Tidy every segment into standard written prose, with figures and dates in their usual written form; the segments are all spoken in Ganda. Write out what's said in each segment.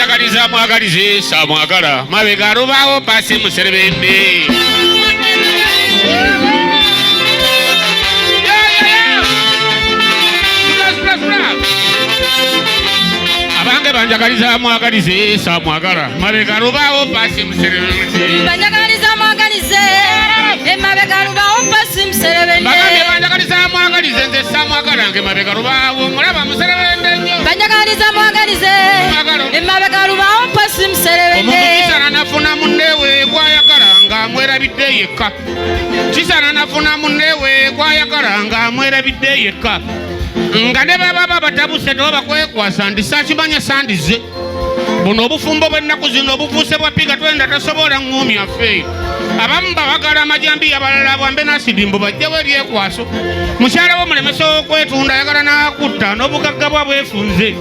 Banjagaliza mwagalize samwagala mabega lubaawo pasi muserebende. Abange banjagaliza mwagalize samwagala mabega lubaawo pasi muserebende. Banjagaliza mwagalize emabega lubaawo pasi muserebende. Bagambye banjagaliza mwagalize nze samwagala nge mabega lubaawo mulaba muserebende nnyo. Banjagaliza mwagalize emabega lubaawo pasi muserebende. Omuntu kisaana nafuna munnewe gwayagala ng'amwerabidde yekka. Kisaana nafuna munnewe gwayagala ng'amwerabidde yekka. Nga ne baba batabuse tewaba kwekwasa ndi saakimanya sandize. Buno obufumbo bw'ennaku zino obufuuse bwa piga twenda tasobola ŋŋuumi affe. Abamu babagala amajambiya abalala bwambe n'asidi mbu bajjewo ebyekwaso. Mukyala wo mulemesa okwetunda ayagala n'akutta n'obugagga bwa bwefunze.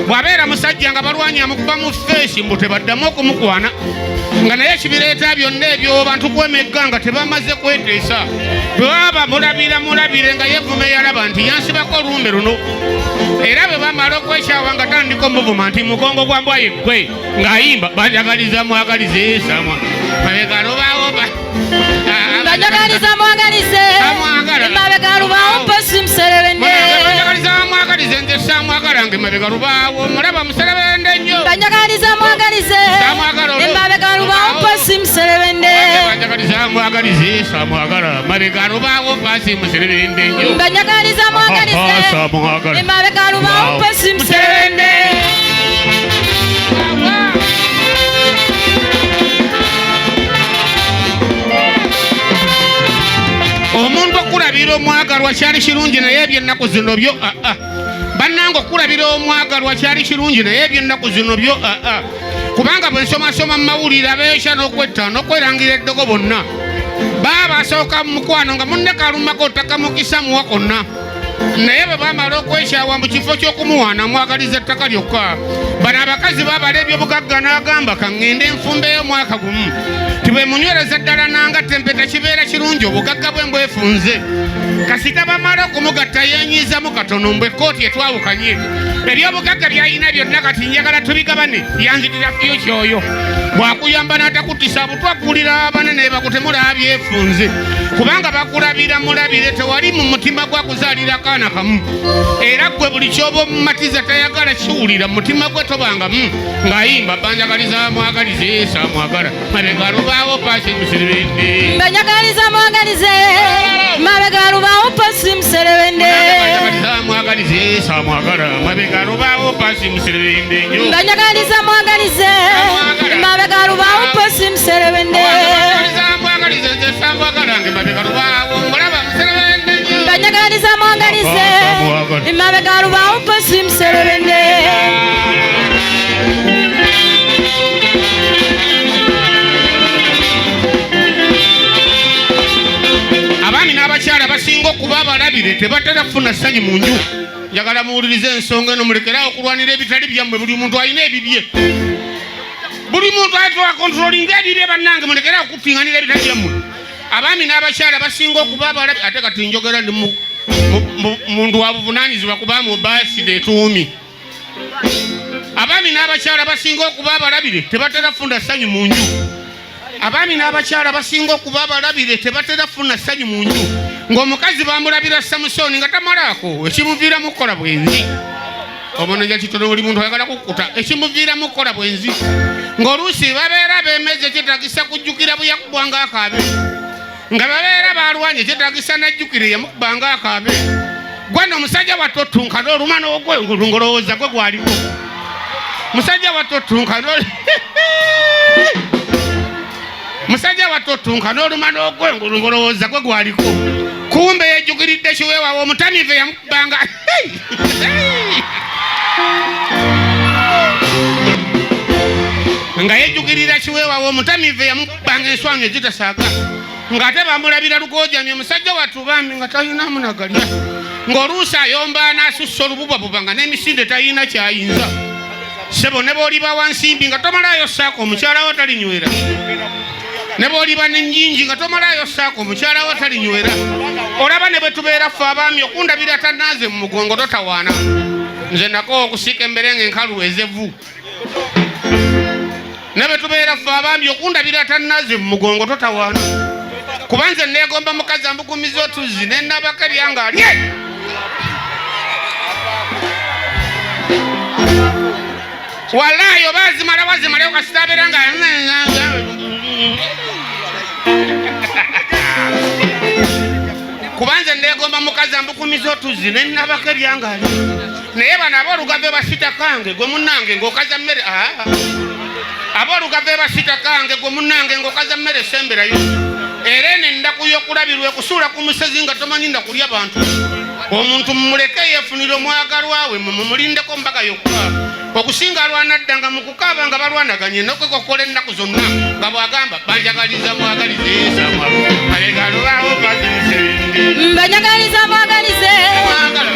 Bw'abeera musajja nga balwanye amukuba mu feesi mbu tebaddamu okumukwana. Nga naye ekibireeta byonna ebyo bantu kwemegga nga tebamaze kweteesa. Bwe baba mulabira mulabire nga yeevuma eyalaba nti yansibako olumbe luno. Era bwe bamala okwekyawa nga tandika omuvuma nti mugongo gwa mbwa yeggwe ng'ayimba banjagaliza mwagalize samwa mabega lubaawo ba Banjagaliza mwagalize emabega lubaawo pasi muserebende. Banjagaliza mwagalize nze samwagala nge mabega lubaawo mulaba muserebende nnyo. Banjagaliza mwagalize emabega lubaawo pasi muserebende. Banjagaliza mwagalize samwagala mabega lubaawo pasi muserebende nnyo. Banjagaliza mwagalize Samwagala emabega lubaawo pasi muserebende. Omuntu okulabira omwagalwa kyali kirungi naye ebyennaku zino byo aa. Bannange okulabira omwagalwa kyali kirungi naye ebyennaku zino byo aa. Kubanga bwe nsomasoma mu mawulire abeeyokya n'okwetta n'okwerangira eddogo bonna baba basooka mu mukwano nga munne kalumako takamukisa muwa konna. Naye bwe bamala okwekyawa mu kifo ky'okumuwaana amwagaliza ettaka lyokka. Bano abakazi babala ebyobugagga n'agamba ka ŋŋende nfumbeyo omwaka gumu. Ti bwe munywereza ddala nangatta empeta kibeera kirungi obugagga bwe mbwefunze. Kasita bamala okumugatta yeenyiizamu katono mbu ekkooti etwawukanye. Ebyobugagga by'alina byonna kati njagala tubigabane yanzitira fyuki oyo. Bw'akuyamba n'atakuttisa butwa aggulira abanene bakutemula abyefunze. Kubanga bakulabira mulabire tewali mu mutima gwa kuzaalira kaana kamu. Era ggwe buli ky'oba omumatiza tayagala kiwulira mu mutima gwe tobangamu ng'ayimba banjagaliza mwagalize samwagala mabega lubaawo pasi muserebende. Banjagaliza mwagalize mabega lubaawo pasi muserebende. Banjagaliza mwagalize samwagala mabega lubaawo pasi muserebende nnyo. Banjagaliza mwagalize mabega lubaawo pasi muserebende. Banjagaliza mwagalize nze samwagala nge mabega lubaawo mulaba muserebende nnyo. Banjagaliza mwagalize emabega lubaawo pasi muserebende. Abaami n'abakyala basinga okuba abalabire tebatera kufuna ssanyu mu nju. Njagala muwulirize ensonga eno mulekeraawo okulwanira ebitali byammwe. Buli muntu alina ebibye. Buli muntu akontrolinga ebibye bannange mulekeraawo okuttinganira ebitali byammwe. Abaami n'abakyala basinga okuba abalabi ate kati njogera ndi muntu wa buvunaanyizibwa kuba mu baasida etuumi. Abaami n'abakyala basinga okuba abalabire tebatera kufuna ssanyu mu nju. Abaami n'abakyala basinga okuba abalabire tebatera kufuna ssanyu mu nju. Ng'omukazi bamulabira Samusooni nga tamalaako ekimuviiramu okukola bwenzi. Omunenya kitono buli muntu ayagala kukkuta ekimuviiramu okukola bwenzi. Ng'oluusi babeera beemeze kyetaagisa kujjukira bwe yakubwanga akaabe. Nga babeera balwanye kyetaagisa najjukire yamukubanga akaabe. Gwe nno musajja wattu ottunka n'oluma n'ogwengulu ng'olowooza gwe gwaliko. Musajja wattu ottunka musajja wattu ottunka n'oluma n'ogwengulu ng'olowooza gwe gwaliko. Kumbe yejjukiridde kiweewawo omutamiivu eyamukubanga. Nga yejjukirira kiweewawo omutamiivu eyamukubanga enswanyu ezitasaaga. Ng'ate bamulabira lugoojamye omusajja wattu bambi nga talinamu nagalya. Ng'oluusi ayomba n'asussa olububabuba nga n'emisinde talina ky'ayinza. Ssebo ne bw'oliba wa nsimbi nga tomalaayo ssaako omukyala wo talinywera. Ne bw'oliba n'ennyingi nga tomalaayo ssaako omukyala wo talinywera. Olaba ne bwe tubeera ffe abaami okundabira tannaaze mu mugongo totawaana. Nze nakoowa okusiika emberenge enkalu ez'evvu. Ne bwe tubeera ffe abaami okundabira tannazi mu mugongo totawaana. Kuba nze neegomba mukazi ambugumiza otuzzi ne nabako ebyange alye. Walaayi oba azimala wazimalayo kasita abeera nga kuba nze neegomba mukazi ambugumiza otuzzi ne nabako ebyange alye. Naye bano aboolugave basita kange gwe munnange ng'okaza mmere aboolugave basita kange gwe munnange ng'okaza mmere semberayo. Era eno ennaku y'okulabirwa ekusuula ku musezi nga tomanyi ndakulya bantu. Omuntu mumuleke yeefunire omwagalwa we mumulindeko mbaga yokka. Okusinga alwana dda nga mu kukaaba nga balwanaganye n'okwekokola ennaku zonna nga bw'agamba banjagaliza mwagalize mabega lubaawo Mbanjagaliza mwagalize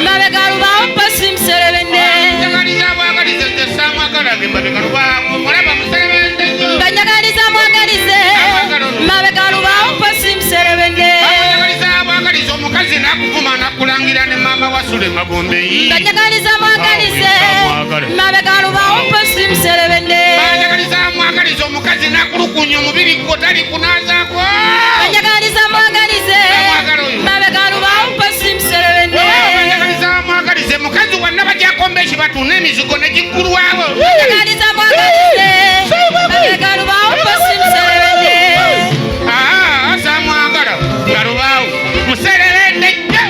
mabega lubaawo posi muserebende. Njagaliza mwagalize nze saamwagalange mabega lubaawo mulaba muserebende nnyo. Mbanjagaliza mwagalize mabega lubaawo posi muserebende. Bamwagaliza mwagalize omukazi n'akuvuma n'akulangira ne maama wa Sule Magombe. Mbanjagaliza mwagalize mabega lubaawo posi muserebende. Banjagaliza mwagalize omukazi n'akulukunya omubiri gwo tali kunaazaako. Mbanjagaliza mwagalize mabega lubaawo posi muserebende. Banjagaliza mwagalize mukazi wanna bajakomba ekibatu n'emizigo ne giggulwawo. Mbanjagaliza mwagalize mabega lubaawo posi muserebende. Saamwagala nga lubaawo muserebende nnyo.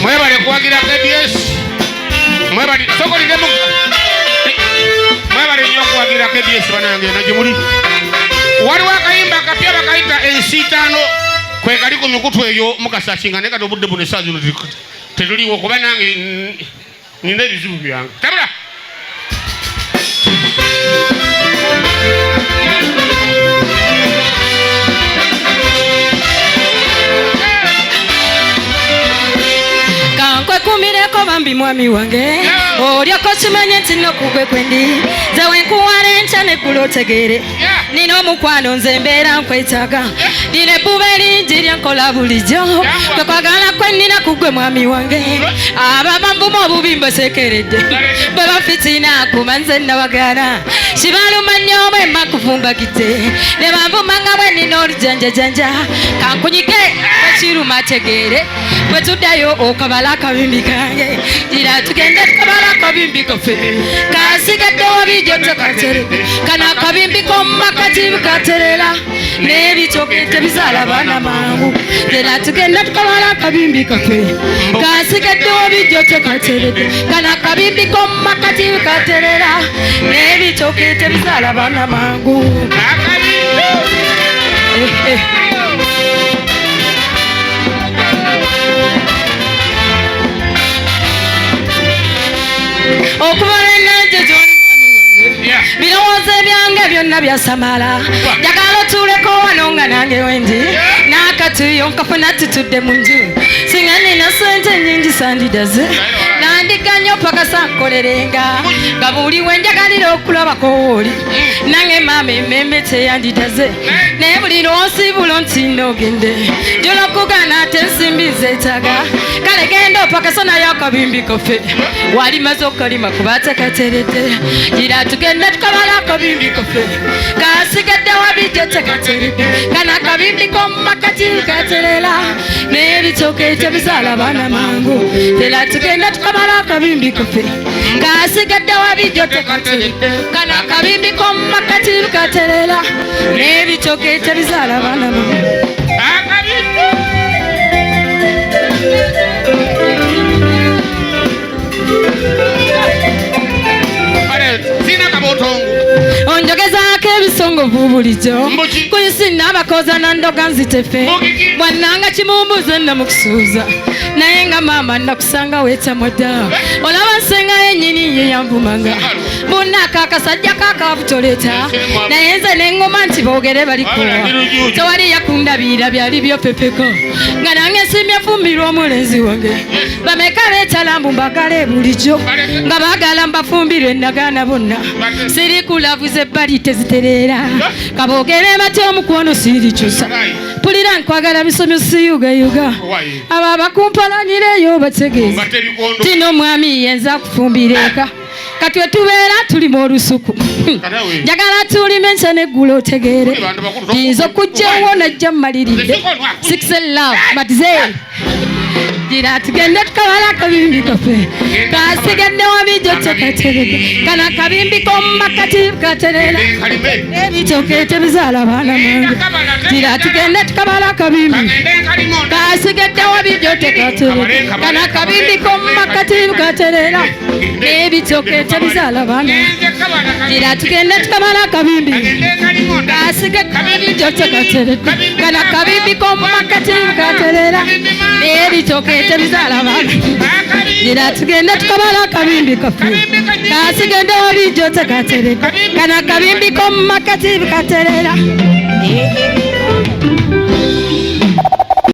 Mwebale kuwagira KBS. Mwebale sokoliremu. Mwebale nnyo okuwagira KBS banange na gye muli. Waliwo akayimba akapya bakayita ensiitaano kwe kali ku mikutu eyo mukasakinga naye kati obudde buno essaawa zino tetuliwo kuba nange nina ebizibu byange. Tabula! Kankwekumireko bambi mwami wange olyoko kimanye nti nokugwe kwendi nze wenkuwala enkya neggulo otegeere nina omukwano nze mbeera nkwetaaga nina ebbuba eringi lyenkola bulijjo kwe kwagala kwe nnina ku ggwe mwami wange abo abanvuma obubi mbasekeredde bwe bafitina kuba nze nabagaana kibaluma nnyo bwe mba nkuvumbagidde ne banvuma nga bwe nnina olujanjajanja kankunyige ekiruma tegeere bwe tuddayo okabala akabimbi kange gira tugende tukabala akabimbi kaffe kasigaddewo bijjo tekatere kano akabimbi k'omumakati katerera n'ebitoke tebizaala baana mangu gira tugende tukabala akabimbi kaffe kasigaddewo bijjo tekateredde kano akabimbi k'omumakati katerera n'ebitoke tebizaala baana mangu. Okuva lwennanje gy'oli mwami wange birowoozo ebyange byonna byasamala njagala otuuleko wano nga nange wendi n'akatuyo nkafuna tutudde mu nju singa nina sente nnyingi sandidaze nandiga nnyo paka sankolerenga nga buli we njagalira okulabako wooli nange maama emmeme teyandidaze naye buli lwonsiibula nti nogende jolokugaana ate ensimbi nzeetaaga kale genda opakasa naye akabimbi kaffe wali maze okalima kuba tekateredde gira tugende tukabala akabimbi kaffe kasigadde wabijjo tekateredde kano akabimbi k'omumakati katerera n'ebitooke tebizaala baana mangu tera tugende tukabala akabimbi kaffe kasigadde wabijjo tekateredde kano akabimbi k'omumakati katerera n'ebitooke tebizaala baana mangu. Sina kabotongo. Onjogezaako ebisongovu bulijjo Mbuki. ku nsi n'abakoza nandoga nzitefe Mbukiki. bwannanga kimumbuze namukusuuza naye nga maama nakusanga weetamwadda olaba nsenga yennyini ye yanvumanga bunnaako akasajja kaakabutoleeta naye nze neŋŋoma nti boogere balikowa tewali yakundabiira byali byopepeko nga nange nsiimye fumbirwa omulenzi wange bameka beetalambu mbagale bulijjo nga baagala mbafumbirwe nagaana bonna siri kulavuza ebbali tezitereera kaboogere batya omukwano sirikyusa mpulira nkwagala bisomyo siyugayuga abo abakumpalanireyo bategeeza Ngate ebikondo. tino omwami yenza kufumbira eka Kati wetubeera tulima olusuku. Njagala tulime enkya n'eggulo otegeere. Yinza okujjawo najja mmaliridde. Six love matize. Gira tugende tukabala akabimbi kaffe. Kasigedde wabijjo tekateredde. Kano akabimbi k'omu makkati katerera. Ebitooke tebizaala baana mange. Gira tugende tukabala akabimbi. Kasigedde wabijjo tekateredde. Kano akabimbi k'omu makkati katerera. Ebitooke tebizaala baana. Gira tugende tukabala akabimbi. Kasigedde wabijjo tekateredde. Kano akabimbi k'omu makkati katerera. Ebitooke tebizaala baana. Gira tugende tukabala akabimbi kaffe. Kasigedde wabijjo tekateredde. Kano akabimbi k'omu makkati katerera.